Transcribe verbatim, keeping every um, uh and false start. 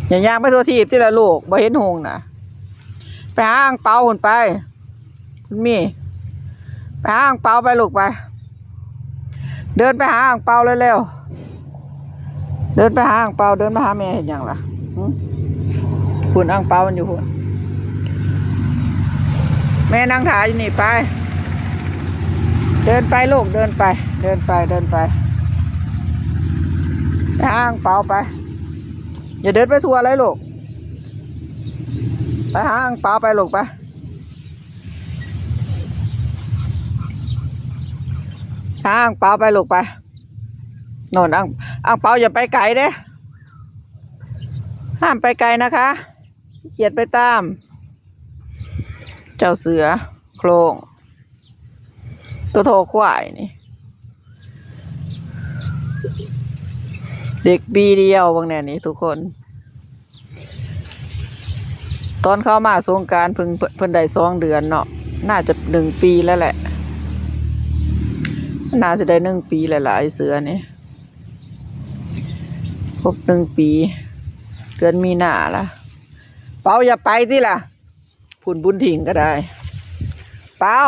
อย่าย่างไปทั่วทีบที่ละลูก บ่เห็นหงส์น่ะ ไปหาอ่างเปาหุ่นไป คุณมี ไปหาอ่างเปาไปลูกไป เดินไปหาอ่างเปาเร็วๆ เดินไปหาอ่างเปา เดินไปหาแม่เห็นยังล่ะหึ คุณอ่างเปามันอยู่คุณ แม่นั่งถ่ายอยู่นี่ไป เดินไปลูก เดินไป เดินไป เดินไป ไปหาอ่างเปาไป อย่าเดินไปทั่วเลยลูก ไปหาอ่างเปาไปลูกไป หาอ่างเปาไปลูกไป โน่นอ่าง อ่างเปาอย่าไปไกลเด้ ห้ามไปไกลนะคะ ขี้เกียจไปตาม เจ้าเสือโคร่ง ตัวโทควายนี่ เด็กปีเดียวบางแน่นี่ทุกคน ตอนเข้ามาสงกรานต์เพิ่ง เพิ่นได้สองเดือนเนาะ น่าจะหนึ่งปีแล้วแหละ น่าจะได้หนึ่งปีแล้วล่ะ ไอ้เสือนี่ ครบหนึ่งปี เดือนมีนาละ เปาอย่าไปสิล่ะ พุนบุญถิ่งก็ได้ เปา